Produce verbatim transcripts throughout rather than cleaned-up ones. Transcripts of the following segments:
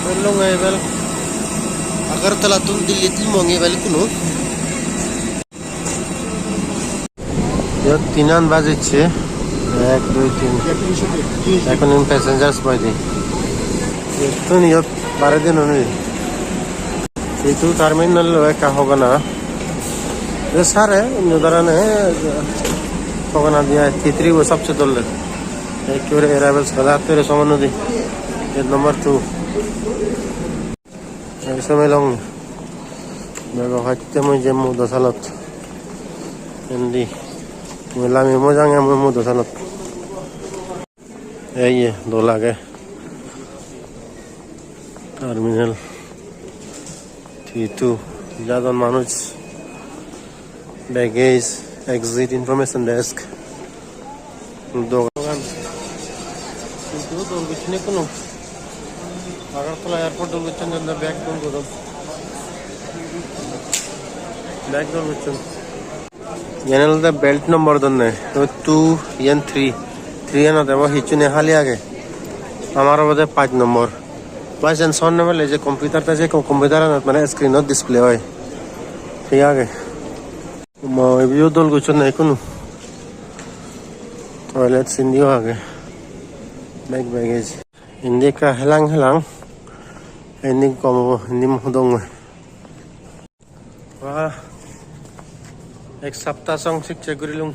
Long ebel Agartala tun Delhi tun mong ebel kunu. Iyot tinan bajecche. Ek, dui, tin. Ekhon passengers boide. Iyottun iyot bare din oni. Itu terminal lo ekka hogana. Ye sare, inyo darane hogana diya, T three wo sabse dol le. Ekkere arrivals kada tere somonno di. Gate number two. Ei somelong. Bego hotte mui je mudo salot. Indi. Mui lami mojang mui mudo salot. Ei ye, dol age. Terminal T two. Jadon manuj. Baggage, exit, information desk. Dogan. Hintu dol gocchon ekkunu. Agartala airport dol gocchon, jadon bag dol gocchon. Bag dol gocchon. Iyen olode belt number donne. Two, iyen three. Three anot ebo hissu nei, hali age. Amar obode pach number. Bhai, sen son nebele je computer ta je co-, computer anot mane screen ot display oi. Thik age. Mo view dol gocchonne ekkunu. Toilet sindi o age. Bag baggage. Indi ekka helang helang. Indi gom obo, indi mo hudong. Wah. Ek sapta song sik check gurilung.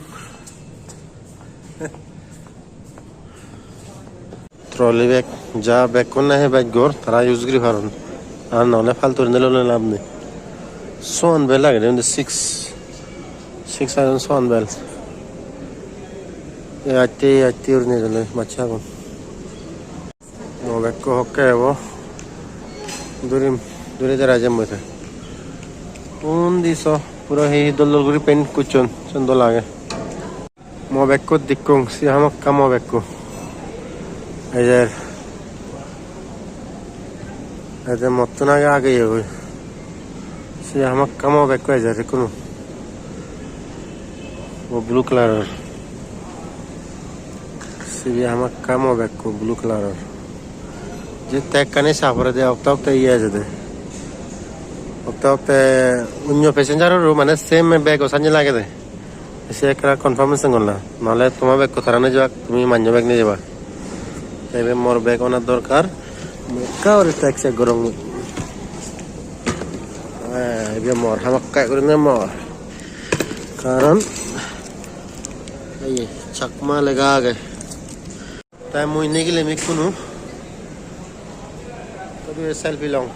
Trolley bag, ja bekkun nahi bag gor, tara use guri paron. Ar nole faltu gurinei loi lab nei. Soan bel agede undi six, six agon soan bel. E atte, atte gurinei dole bacche agon. Mo bekko hokke ebo. Durim, duri dera jemmo te. Undi so, puro hi dol dol guri paint gocchon, sen dol age. Mo bekko dikkong, se hamakkai mo bekko. Ejer. Ejer mottun age age ye goi. Se hamakkai mo bekko ejer ikkunu. O blue color-or. Sibe hamakkai mo bekko blue color-or. Je tag ani sa porede okte okte iye ejede. Okte okte onyo passenger-oro mane same bag-o sanne lagede. Se ekkena confirmation golla. Nole toma bekko tara nejebak, tumi manjo bag nejeba. Te ibe mor bag ona dorkar. Mui ekka guri tag check gorong mui. Eh, ibe mor hamakkai gurinei mor. Karon ei Chakma lega age. Te mui nigilem ikkunu. Tumi selfie long.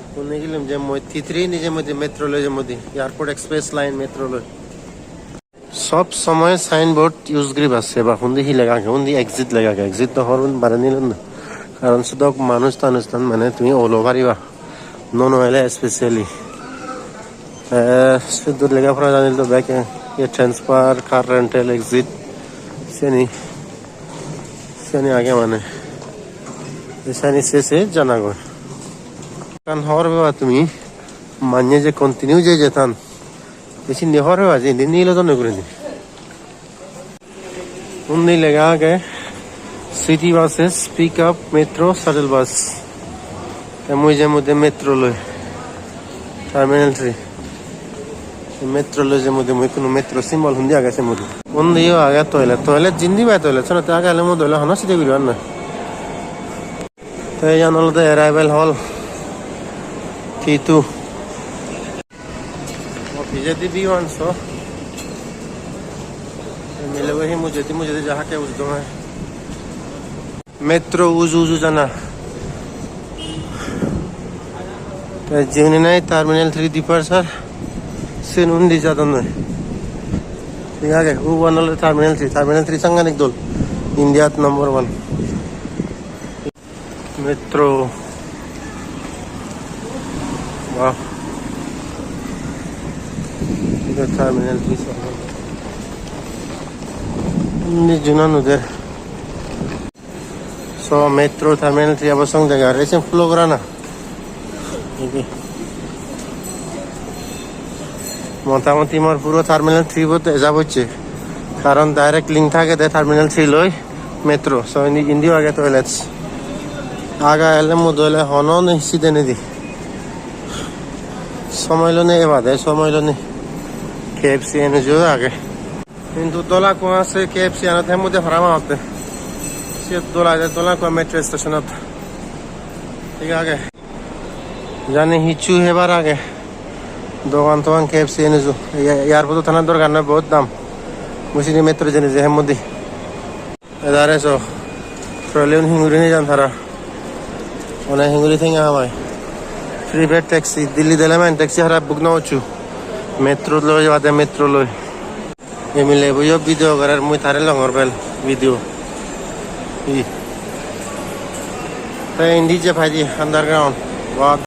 Ikkunu nigilem je mui T three ni je mui metro loi je mui airport express line metro loi. Sob somoy signboard use guriba, seba hundi hi lega age, undi exit lega age, exit do hobor bare nilung na. Karon sodok manuj tanuj tan mane tumi olo pariba. Nuo nuo ele especially. Eh, suddur lega pora janile do bek, eh, ye transfer, car rental, exit. Seni, seni age mane. Seni se se jana goi. Ekkan hobor peba tumi, manye je continue je je tan. Te sindi hobor peba je indi nilo done gurinei. Undi lega age city buses, pick up, metro, shuttle bus. Te mui jemode metro loi. Terminal three. Metro loi jemode mui, kono metro symbol hundi age se mode. Undi yo age toilet, toilet jindi pai toilet, senotte age ole mui dole hono side guri anna. Te iyan olode arrival hall T two. O pijedi view an so. Milebo hi mujedi mujedi ja hakke ujudon ai. Metro uju uju jana. Te jiyeni nahi terminal three departure, siyen undi jadon noi. Thik age, uban olode terminal three, terminal three sangadik dol. India-t number one. Metro. Wah. Ibe terminal three so. Indi juna nuder. So, metro terminal three abo song jaga. Recent flow gorana. Indi. Motamoti mor puro terminal three bot eja bocche. Karon direct link thagede terminal three loi metro. So indi, indiyo age toilets. Aga ele mudo ele hono nei sidenedi. Somoy lone ebade, somoy lone. K F C eno jo age. Hintu dola ekko ase K F C anot, hemmude para magotte. Siyot dola age, dola ekko metro stationot. Thik age. Jani hissu hebar age. Dogan togan K F C eno jo. Airport-ot thana dorkar noi, bahut dam. Mui sini metro jeni je hemmude. Edare so, trolley-un hinguri nejan tara. One hinguri tenga hamai. Prepaid taxi, Delhi dele main taxi hara book no gocchu. Metro loi jebade, metro loi. Emile bo yo video gorer, mui tare longor bel video. Hi? Te indi je paidi underground. Wah,